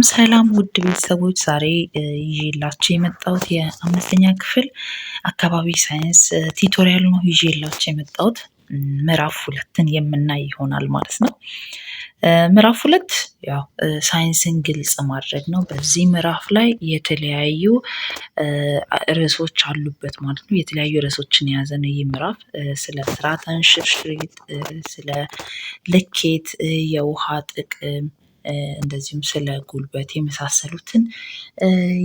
ሰላም ውድ ቤተሰቦች፣ ዛሬ ይዤላችሁ የመጣሁት የአምስተኛ ክፍል አካባቢ ሳይንስ tutorial ነው። ይዤላችሁ የመጣሁት ምዕራፍ 2ን የምናይ ይሆናል ማለት ነው። ምዕራፍ 2 ያው ሳይንስን ግልጽ ማድረግ ነው። በዚህ ምዕራፍ ላይ የተለያዩ ርዕሶች አሉበት ማለት ነው። የተለያዩ ርዕሶችን የያዘ ነው ይህ ምዕራፍ። ስለ ስርዓተ እንሽርሽሪት፣ ስለ ልኬት፣ የውሃ ጥቅም፣ እንደዚሁም ስለ ጉልበት የመሳሰሉትን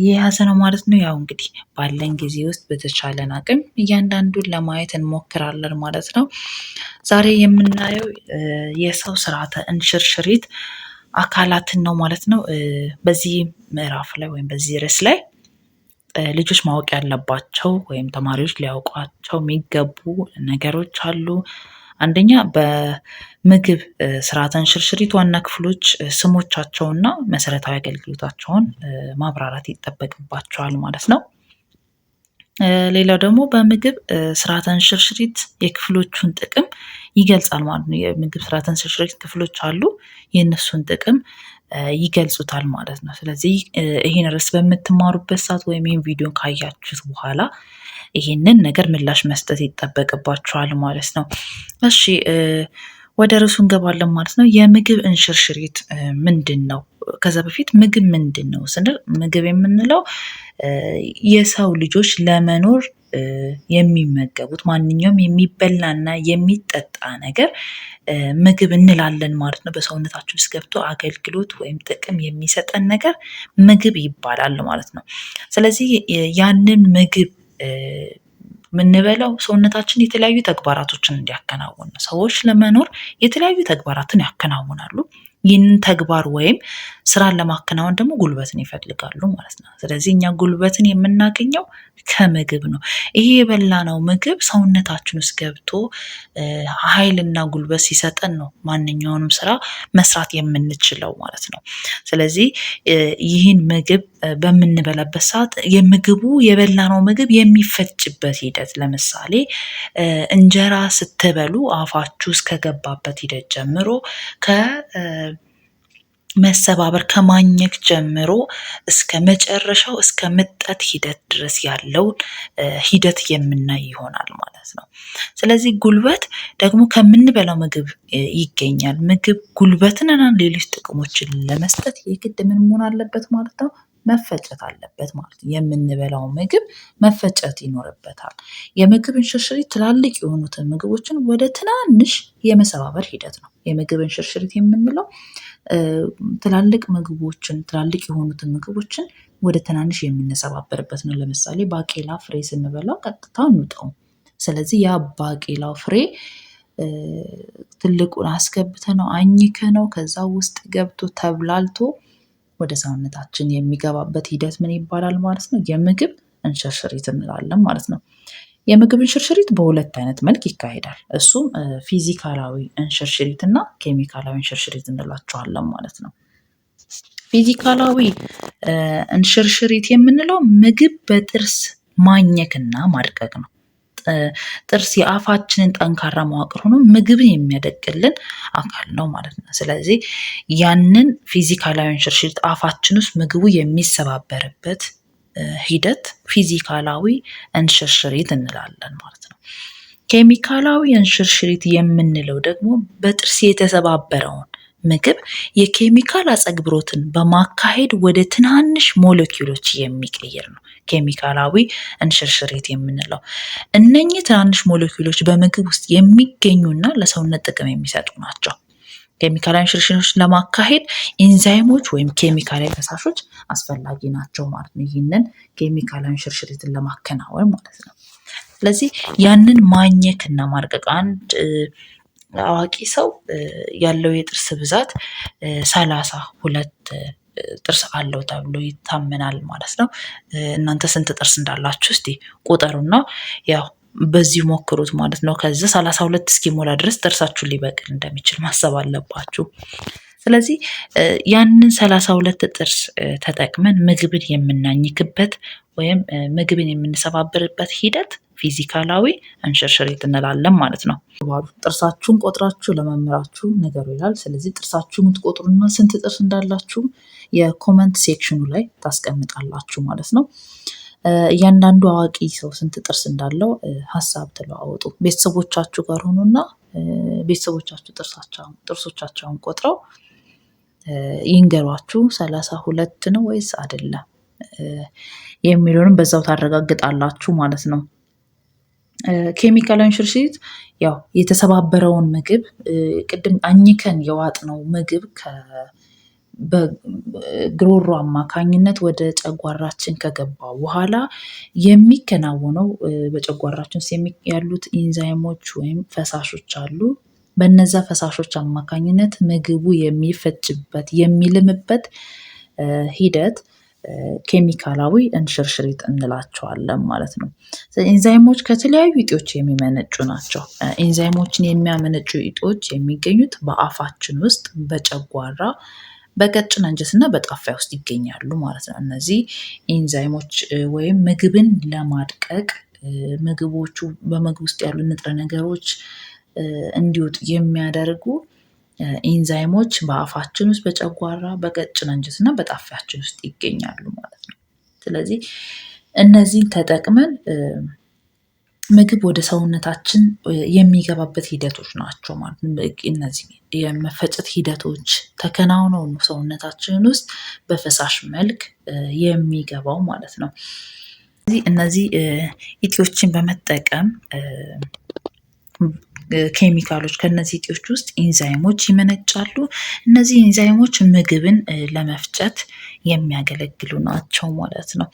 የያዘ ነው ማለት ነው። ያው እንግዲህ ባለን ጊዜ ውስጥ በተቻለን አቅም እያንዳንዱን ለማየት እንሞክራለን ማለት ነው። ዛሬ የምናየው የሰው ስርዓተ እንሽርሽሪት አካላትን ነው ማለት ነው። በዚህ ምዕራፍ ላይ ወይም በዚህ ርዕስ ላይ ልጆች ማወቅ ያለባቸው ወይም ተማሪዎች ሊያውቋቸው የሚገቡ ነገሮች አሉ። አንደኛ በምግብ ስርዓተ እንሽርሽሪት ዋና ክፍሎች ስሞቻቸውና መሰረታዊ አገልግሎታቸውን ማብራራት ይጠበቅባቸዋል ማለት ነው። ሌላው ደግሞ በምግብ ስርዓተ እንሽርሽሪት የክፍሎቹን ጥቅም ይገልጻል ማለት ነው። የምግብ ስርዓተ እንሽርሽሪት ክፍሎች አሉ፣ የእነሱን ጥቅም ይገልጹታል ማለት ነው። ስለዚህ ይህን ርዕስ በምትማሩበት ሰዓት ወይም ይህን ቪዲዮ ካያችሁት በኋላ ይህንን ነገር ምላሽ መስጠት ይጠበቅባችኋል ማለት ነው። እሺ፣ ወደ ርዕሱ እንገባለን ማለት ነው። የምግብ እንሽርሽሪት ምንድን ነው? ከዛ በፊት ምግብ ምንድን ነው ስንል ምግብ የምንለው የሰው ልጆች ለመኖር የሚመገቡት ማንኛውም የሚበላና የሚጠጣ ነገር ምግብ እንላለን ማለት ነው። በሰውነታችን ውስጥ ገብቶ አገልግሎት ወይም ጥቅም የሚሰጠን ነገር ምግብ ይባላል ማለት ነው። ስለዚህ ያንን ምግብ የምንበላው ሰውነታችን የተለያዩ ተግባራቶችን እንዲያከናውን ነው። ሰዎች ለመኖር የተለያዩ ተግባራትን ያከናውናሉ። ይህንን ተግባር ወይም ስራን ለማከናወን ደግሞ ጉልበትን ይፈልጋሉ ማለት ነው። ስለዚህ እኛ ጉልበትን የምናገኘው ከምግብ ነው። ይሄ የበላነው ምግብ ሰውነታችን ውስጥ ገብቶ ኃይልና ጉልበት ሲሰጠን ነው ማንኛውንም ስራ መስራት የምንችለው ማለት ነው። ስለዚህ ይህን ምግብ በምንበላበት ሰዓት የምግቡ የበላነው ምግብ የሚፈጭበት ሂደት፣ ለምሳሌ እንጀራ ስትበሉ አፋችሁ እስከገባበት ሂደት ጀምሮ ከመሰባበር ከማኘክ ጀምሮ እስከ መጨረሻው እስከ ምጠት ሂደት ድረስ ያለውን ሂደት የምናይ ይሆናል ማለት ነው። ስለዚህ ጉልበት ደግሞ ከምንበላው ምግብ ይገኛል። ምግብ ጉልበትንና ሌሎች ጥቅሞችን ለመስጠት የግድ ምን መሆን አለበት ማለት ነው? መፈጨት አለበት ማለት ነው። የምንበላው ምግብ መፈጨት ይኖርበታል። የምግብ እንሽርሽሪት ትላልቅ የሆኑትን ምግቦችን ወደ ትናንሽ የመሰባበር ሂደት ነው። የምግብ እንሽርሽሪት የምንለው ትላልቅ ምግቦችን ትላልቅ የሆኑትን ምግቦችን ወደ ትናንሽ የምንሰባበርበት ነው። ለምሳሌ ባቄላ ፍሬ ስንበላው ቀጥታ እንውጠው። ስለዚህ ያ ባቄላው ፍሬ ትልቁን አስገብተነው አኝከነው ከዛ ውስጥ ገብቶ ተብላልቶ ወደ ሰውነታችን የሚገባበት ሂደት ምን ይባላል ማለት ነው? የምግብ እንሽርሽሪት እንላለን ማለት ነው። የምግብ እንሽርሽሪት በሁለት አይነት መልክ ይካሄዳል። እሱም ፊዚካላዊ እንሽርሽሪት እና ኬሚካላዊ እንሽርሽሪት እንላቸዋለን ማለት ነው። ፊዚካላዊ እንሽርሽሪት የምንለው ምግብ በጥርስ ማኘክና ማድቀቅ ነው። ጥርስ የአፋችንን ጠንካራ መዋቅር ሆኖ ምግብን የሚያደቅልን አካል ነው ማለት ነው። ስለዚህ ያንን ፊዚካላዊ እንሽርሽሪት አፋችን ውስጥ ምግቡ የሚሰባበርበት ሂደት ፊዚካላዊ እንሽርሽሪት እንላለን ማለት ነው። ኬሚካላዊ እንሽርሽሪት የምንለው ደግሞ በጥርስ የተሰባበረውን ምግብ የኬሚካል አጸግብሮትን በማካሄድ ወደ ትናንሽ ሞለኪውሎች የሚቀይር ነው። ኬሚካላዊ እንሽርሽሪት የምንለው እነኚህ ትናንሽ ሞለኪውሎች በምግብ ውስጥ የሚገኙና ለሰውነት ጥቅም የሚሰጡ ናቸው። ኬሚካላዊ እንሽርሽሪቶችን ለማካሄድ ኢንዛይሞች ወይም ኬሚካላዊ ፈሳሾች አስፈላጊ ናቸው ማለት ነው። ይህንን ኬሚካላዊ እንሽርሽሪትን ለማከናወን ማለት ነው። ስለዚህ ያንን ማኘክ እና ማድቀቅ፣ አንድ አዋቂ ሰው ያለው የጥርስ ብዛት 32 ጥርስ አለው ተብሎ ይታመናል ማለት ነው። እናንተ ስንት ጥርስ እንዳላችሁ እስቲ ቁጠሩና ያው በዚህ ሞክሩት ማለት ነው። ከዚ 32 እስኪሞላ ድረስ ጥርሳችሁን ሊበቅል እንደሚችል ማሰብ አለባችሁ። ስለዚህ ያንን 32 ጥርስ ተጠቅመን ምግብን የምናኝክበት ወይም ምግብን የምንሰባብርበት ሂደት ፊዚካላዊ እንሽርሽሪት እንላለን ማለት ነው። ጥርሳችሁን ቆጥራችሁ ለመምህራችሁ ንገሩ ይላል። ስለዚህ ጥርሳችሁ የምትቆጥሩና ስንት ጥርስ እንዳላችሁ የ comment section ኑ ላይ ታስቀምጣላችሁ ማለት ነው። እያንዳንዱ አዋቂ ሰው ስንት ጥርስ እንዳለው ሀሳብ ተለዋወጡ። ቤተሰቦቻችሁ ጋር ሆኑና ቤተሰቦቻችሁ ጥርሶቻቸውን ቆጥረው ይንገሯችሁ 32 ነው ወይስ አይደለም የሚለውንም በዛው ታረጋግጣላችሁ ማለት ነው። ኬሚካላዊ እንሽርሽሪት ያው የተሰባበረውን ምግብ ቅድም አኝከን የዋጥነው ምግብ በግሮሮ አማካኝነት ወደ ጨጓራችን ከገባ በኋላ የሚከናወነው በጨጓራችን ውስጥ ያሉት ኢንዛይሞች ወይም ፈሳሾች አሉ። በነዛ ፈሳሾች አማካኝነት ምግቡ የሚፈጭበት የሚልምበት ሂደት ኬሚካላዊ እንሽርሽሪት እንላቸዋለን ማለት ነው። ኢንዛይሞች ከተለያዩ እጢዎች የሚመነጩ ናቸው። ኢንዛይሞችን የሚያመነጩ እጢዎች የሚገኙት በአፋችን ውስጥ፣ በጨጓራ፣ በቀጭን አንጀት እና በጣፊያ ውስጥ ይገኛሉ ማለት ነው። እነዚህ ኢንዛይሞች ወይም ምግብን ለማድቀቅ ምግቦቹ በምግብ ውስጥ ያሉ ንጥረ ነገሮች እንዲወጡ የሚያደርጉ ኢንዛይሞች በአፋችን ውስጥ፣ በጨጓራ፣ በቀጭን አንጀት እና በጣፊያችን ውስጥ ይገኛሉ ማለት ነው። ስለዚህ እነዚህን ተጠቅመን ምግብ ወደ ሰውነታችን የሚገባበት ሂደቶች ናቸው ማለት ነው። እነዚህ የመፈጨት ሂደቶች ተከናውነው ነው ሰውነታችን ውስጥ በፈሳሽ መልክ የሚገባው ማለት ነው። እነዚህ እጢዎችን በመጠቀም ኬሚካሎች ከነዚህ እጢዎች ውስጥ ኢንዛይሞች ይመነጫሉ። እነዚህ ኢንዛይሞች ምግብን ለመፍጨት የሚያገለግሉ ናቸው ማለት ነው።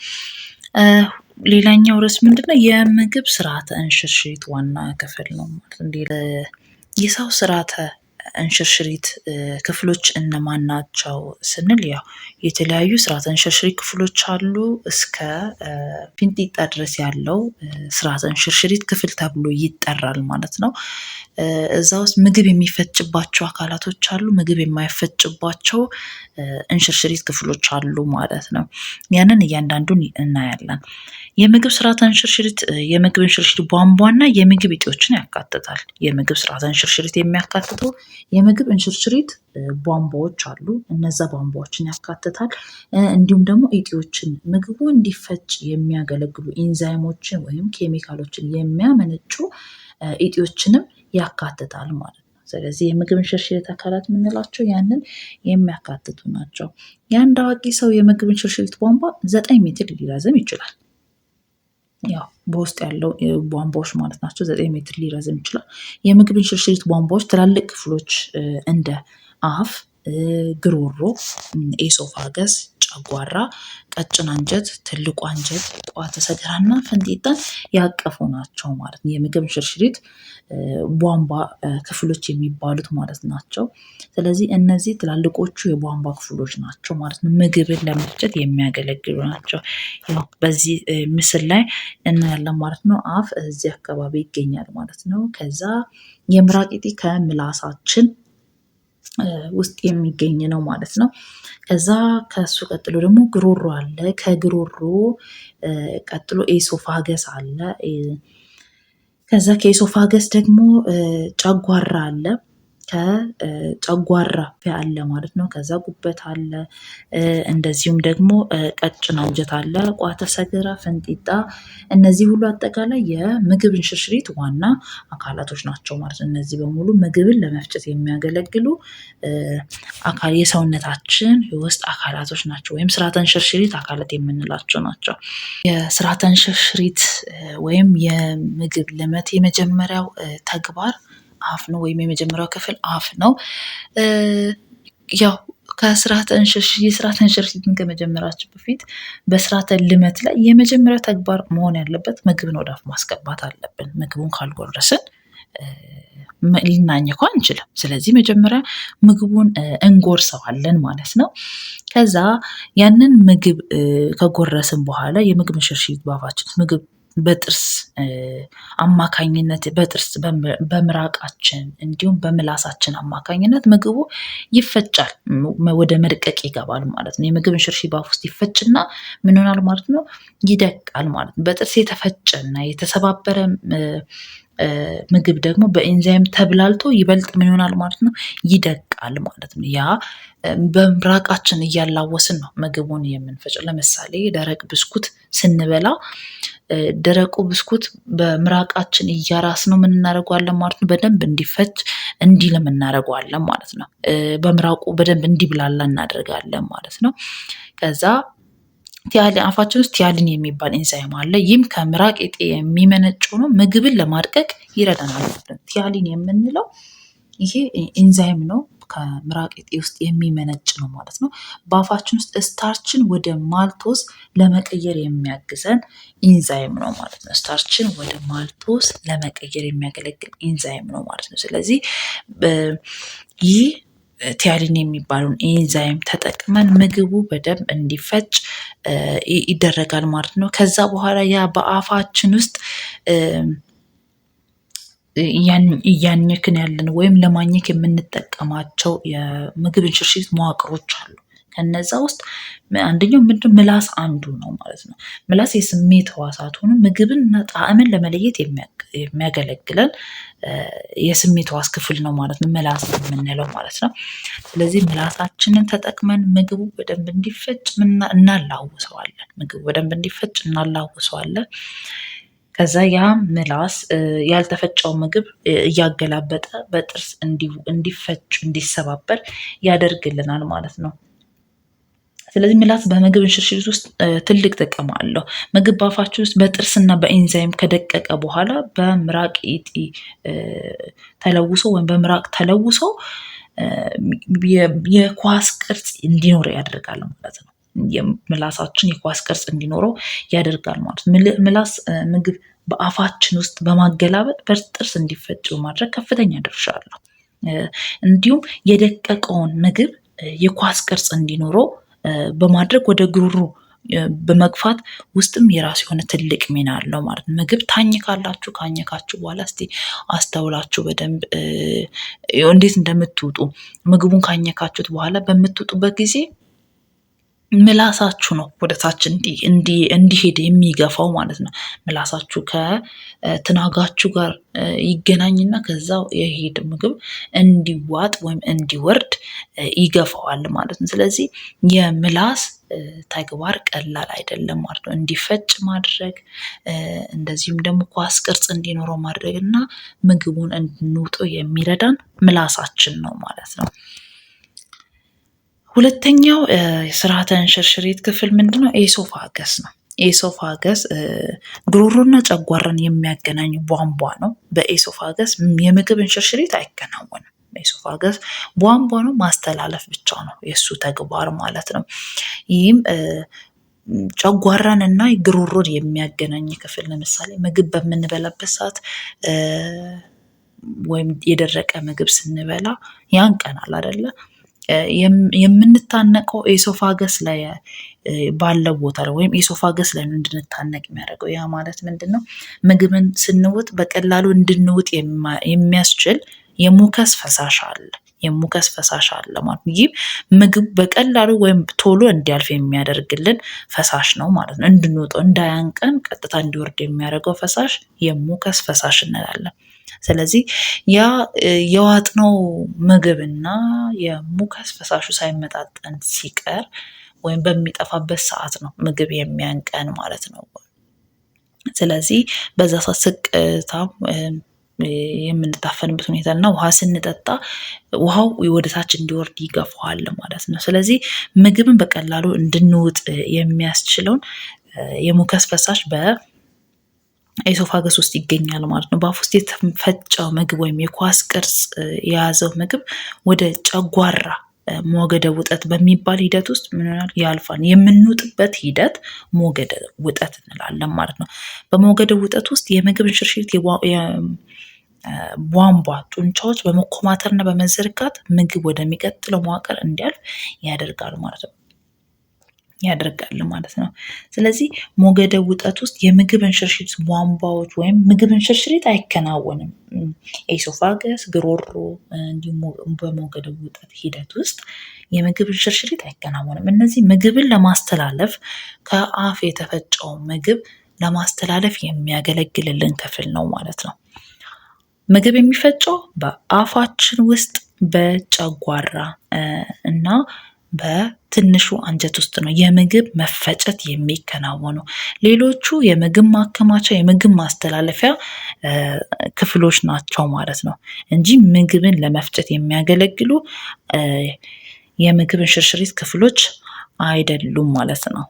ሌላኛው ርዕስ ምንድነው? የምግብ ስርዓተ እንሽርሽሪት ዋና ክፍል ነው ማለት ነው። የሰው ስርዓተ እንሽርሽሪት ክፍሎች እነማን ናቸው ስንል ያው የተለያዩ ስርዓተ እንሽርሽሪት ክፍሎች አሉ። እስከ ፊንጢጣ ድረስ ያለው ስርዓተ እንሽርሽሪት ክፍል ተብሎ ይጠራል ማለት ነው። እዛ ውስጥ ምግብ የሚፈጭባቸው አካላቶች አሉ፣ ምግብ የማይፈጭባቸው እንሽርሽሪት ክፍሎች አሉ ማለት ነው። ያንን እያንዳንዱን እናያለን። የምግብ ስርዓተ እንሽርሽሪት የምግብ እንሽርሽሪት ቧንቧና የምግብ እጢዎችን ያካትታል። የምግብ ስርዓተ እንሽርሽሪት የሚያካትተው የምግብ እንሽርሽሪት ቧንቧዎች አሉ። እነዛ ቧንቧዎችን ያካትታል። እንዲሁም ደግሞ እጢዎችን፣ ምግቡ እንዲፈጭ የሚያገለግሉ ኢንዛይሞችን ወይም ኬሚካሎችን የሚያመነጩ እጢዎችንም ያካትታል ማለት ነው። ስለዚህ የምግብ እንሽርሽሪት አካላት የምንላቸው ያንን የሚያካትቱ ናቸው። የአንድ አዋቂ ሰው የምግብ እንሽርሽሪት ቧንቧ 9 ሜትር ሊረዝም ይችላል። ያው በውስጥ ያለው ቧንቧዎች ማለት ናቸው። 9 ሜትር ሊረዝም ይችላል። የምግብ እንሽርሽሪት ቧንቧዎች ትላልቅ ክፍሎች እንደ አፍ፣ ግሮሮ፣ esophagus፣ ጨጓራ፣ ቀጭን አንጀት፣ ትልቁ አንጀት፣ ቋተ ሰገራና ፈንጢጣን ያቀፉ ናቸው ማለት ነው። የምግብ እንሽርሽሪት ቧንቧ ክፍሎች የሚባሉት ማለት ናቸው። ስለዚህ እነዚህ ትላልቆቹ የቧንቧ ክፍሎች ናቸው ማለት ነው። ምግብን ለመፍጨት የሚያገለግሉ ናቸው። ያው በዚህ ምስል ላይ እናያለን ማለት ነው። አፍ እዚህ አካባቢ ይገኛል ማለት ነው። ከዛ የምራቅ እጢ ከምላሳችን ውስጥ የሚገኝ ነው ማለት ነው። ከዛ ከሱ ቀጥሎ ደግሞ ግሮሮ አለ። ከግሮሮ ቀጥሎ esophagus አለ። ከዛ ከ esophagus ደግሞ ጨጓራ አለ። ከጨጓራ አለ ማለት ነው። ከዛ ጉበት አለ። እንደዚሁም ደግሞ ቀጭን አንጀት አለ፣ ቋተ ሰገራ፣ ፈንጢጣ። እነዚህ ሁሉ አጠቃላይ የምግብ እንሽርሽሪት ዋና አካላቶች ናቸው ማለት ነው። እነዚህ በሙሉ ምግብን ለመፍጨት የሚያገለግሉ አካል የሰውነታችን የውስጥ አካላቶች ናቸው፣ ወይም ስርዓተ እንሽርሽሪት አካላት የምንላቸው ናቸው። የስርዓተ እንሽርሽሪት ወይም የምግብ ልመት የመጀመሪያው ተግባር አፍ ነው፣ ወይም የመጀመሪያው ክፍል አፍ ነው። ያው ከስርዓተ የስርዓተ እንሽርሽሪትን ከመጀመራችን በፊት በስርዓተ ልመት ላይ የመጀመሪያው ተግባር መሆን ያለበት ምግብን ወደ አፍ ማስገባት አለብን። ምግቡን ካልጎረስን ልናኝከው አንችልም። ስለዚህ መጀመሪያ ምግቡን እንጎርሰዋለን ማለት ነው። ከዛ ያንን ምግብ ከጎረስን በኋላ የምግብ እንሽርሽሪት በአፋችን ምግብ በጥርስ አማካኝነት፣ በጥርስ፣ በምራቃችን እንዲሁም በምላሳችን አማካኝነት ምግቡ ይፈጫል፣ ወደ መድቀቅ ይገባል ማለት ነው። የምግብ እንሽርሽሪት በአፍ ውስጥ ይፈጭና ምን ይሆናል ማለት ነው? ይደቃል ማለት ነው። በጥርስ የተፈጨና የተሰባበረ ምግብ ደግሞ በኤንዛይም ተብላልቶ ይበልጥ ምን ይሆናል ማለት ነው? ይደቃል ማለት ነው። ያ በምራቃችን እያላወስን ነው ምግቡን የምንፈጨው። ለምሳሌ ደረቅ ብስኩት ስንበላ ደረቁ ብስኩት በምራቃችን እያራስ ነው ምን እናደርገዋለን ማለት ነው። በደንብ እንዲፈጭ እንዲልም እናደርገዋለን ማለት ነው። በምራቁ በደንብ እንዲብላላ እናደርጋለን ማለት ነው። ከዛ ptyalin አፋችን ውስጥ ptyalin የሚባል ኤንዛይም አለ። ይህም ከምራቅ የሚመነጭ ሆኖ ምግብን ለማድቀቅ ይረዳናል ማለት ነው። Ptyalin የምንለው ይሄ ኤንዛይም ነው። ከምራቅ እጢ ውስጥ የሚመነጭ ነው ማለት ነው። በአፋችን ውስጥ starch ን ወደ maltose ለመቀየር የሚያግዘን ኢንዛይም ነው ማለት ነው። Starch ን ወደ maltose ለመቀየር የሚያገለግል ኢንዛይም ነው ማለት ነው። ስለዚህ ይህ ptyalin የሚባለውን ኤንዛይም ተጠቅመን ምግቡ በደንብ እንዲፈጭ ይደረጋል ማለት ነው። ከዛ በኋላ ያ በአፋችን ውስጥ እያኘክን ያለን ወይም ለማኘክ የምንጠቀማቸው የምግብ እንሽርሽሪት መዋቅሮች አሉ። ከነዛ ውስጥ አንደኛው ምንድን ምላስ አንዱ ነው ማለት ነው። ምላስ የስሜት ህዋሳት ሆኖ ምግብን እና ጣዕምን ለመለየት የሚያገለግለን የስሜት ህዋስ ክፍል ነው ማለት ነው፣ ምላስ የምንለው ማለት ነው። ስለዚህ ምላሳችንን ተጠቅመን ምግቡ በደንብ እንዲፈጭ እናላውሰዋለን። ምግቡ በደንብ እንዲፈጭ እናላውሰዋለን። ከዛ ያ ምላስ ያልተፈጨው ምግብ እያገላበጠ በጥርስ እንዲፈጭ እንዲሰባበር ያደርግልናል ማለት ነው። ስለዚህ ምላስ በምግብ እንሽርሽሪት ውስጥ ትልቅ ጥቅም አለው። ምግብ በአፋችን ውስጥ በጥርስና በኤንዛይም ከደቀቀ በኋላ በምራቅ እጢ ተለውሶ ወይም በምራቅ ተለውሶ የኳስ ቅርጽ እንዲኖር ያደርጋል ማለት ነው። ምላሳችን የኳስ ቅርጽ እንዲኖረው ያደርጋል ማለት ነው። ምላስ ምግብ በአፋችን ውስጥ በማገላበጥ በጥርስ እንዲፈጭ በማድረግ ከፍተኛ ድርሻ አለው። እንዲሁም የደቀቀውን ምግብ የኳስ ቅርጽ እንዲኖረው በማድረግ ወደ ጉሮሮ በመግፋት ውስጥም የራሱ የሆነ ትልቅ ሚና አለው ማለት ነው። ምግብ ታኝካላችሁ፣ ካኘካችሁ በኋላ እስቲ አስተውላችሁ በደንብ እንዴት እንደምትውጡ፣ ምግቡን ካኘካችሁት በኋላ በምትውጡበት ጊዜ ምላሳችሁ ነው ወደ ታች እንዲሄድ የሚገፋው ማለት ነው። ምላሳችሁ ከትናጋችሁ ጋር ይገናኝና ከዛው የሄድ ምግብ እንዲዋጥ ወይም እንዲወርድ ይገፋዋል ማለት ነው። ስለዚህ የምላስ ተግባር ቀላል አይደለም ማለት ነው። እንዲፈጭ ማድረግ፣ እንደዚሁም ደግሞ ኳስ ቅርጽ እንዲኖረው ማድረግ እና ምግቡን እንድንውጠው የሚረዳን ምላሳችን ነው ማለት ነው። ሁለተኛው የስርዓተ እንሽርሽሪት ክፍል ምንድነው? Esophagus ነው። Esophagus ጉሮሮና ጨጓራን የሚያገናኝ ቧንቧ ነው። በ esophagus የምግብ እንሽርሽሪት አይከናወንም። Esophagus ቧንቧ ነው፣ ማስተላለፍ ብቻ ነው የእሱ ተግባር ማለት ነው። ይህም ጨጓራን እና ጉሮሮን የሚያገናኝ ክፍል፣ ለምሳሌ ምግብ በምንበላበት ሰዓት ወይም የደረቀ ምግብ ስንበላ ያንቀናል አይደለ? የምንታነቀው esophagus ላይ ባለው ቦታ ላይ ወይም esophagus ላይ እንድንታነቅ የሚያደርገው። ያ ማለት ምንድን ነው? ምግብን ስንውጥ በቀላሉ እንድንውጥ የሚያስችል የ mucus ፈሳሽ አለ። የ mucus ፈሳሽ አለ ማለት ነው። ይህ ምግብ በቀላሉ ወይም ቶሎ እንዲያልፍ የሚያደርግልን ፈሳሽ ነው ማለት ነው። እንድንውጠው እንዳያንቀን ቀጥታ እንዲወርድ የሚያደርገው ፈሳሽ የ mucus ፈሳሽ እንላለን። ስለዚህ ያ የዋጥነው ምግብና የ mucus ፈሳሹ ሳይመጣጠን ሲቀር ወይም በሚጠፋበት ሰዓት ነው ምግብ የሚያንቀን ማለት ነው። ስለዚህ በዛ ሰዓት ስቅታ የምንታፈንበት ሁኔታ እና ውሃ ስንጠጣ ውሃው ወደ ታች እንዲወርድ ይገፋዋል ማለት ነው። ስለዚህ ምግብን በቀላሉ እንድንውጥ የሚያስችለውን የ mucus ፈሳሽ በ esophagus ውስጥ ይገኛል ማለት ነው። በአፍ ውስጥ የተፈጨው ምግብ ወይም የኳስ ቅርጽ የያዘው ምግብ ወደ ጨጓራ ሞገደ ውጠት በሚባል ሂደት ውስጥ ምን ይሆናል? ያልፋል። የምንውጥበት ሂደት ሞገደ ውጠት እንላለን ማለት ነው። በሞገደ ውጠት ውስጥ የምግብ እንሽርሽሪት ቧንቧ ጡንቻዎች በመኮማተርና በመዘርጋት ምግብ ወደሚቀጥለው መዋቅር እንዲያልፍ ያደርጋል ማለት ነው። ያደርጋል ማለት ነው። ስለዚህ ሞገደ ውጠት ውስጥ የምግብ እንሽርሽሪት ቧንቧዎች ወይም ምግብ እንሽርሽሪት አይከናወንም። Esophagus፣ ግሮሮ እንዲሁም በሞገደ ውጠት ሂደት ውስጥ የምግብ እንሽርሽሪት አይከናወንም። እነዚህ ምግብን ለማስተላለፍ ከአፍ የተፈጨው ምግብ ለማስተላለፍ የሚያገለግልልን ክፍል ነው ማለት ነው። ምግብ የሚፈጨው በአፋችን ውስጥ በጨጓራ እና በትንሹ አንጀት ውስጥ ነው የምግብ መፈጨት የሚከናወነው። ሌሎቹ የምግብ ማከማቻ፣ የምግብ ማስተላለፊያ ክፍሎች ናቸው ማለት ነው እንጂ ምግብን ለመፍጨት የሚያገለግሉ የምግብ እንሽርሽሪት ክፍሎች አይደሉም ማለት ነው።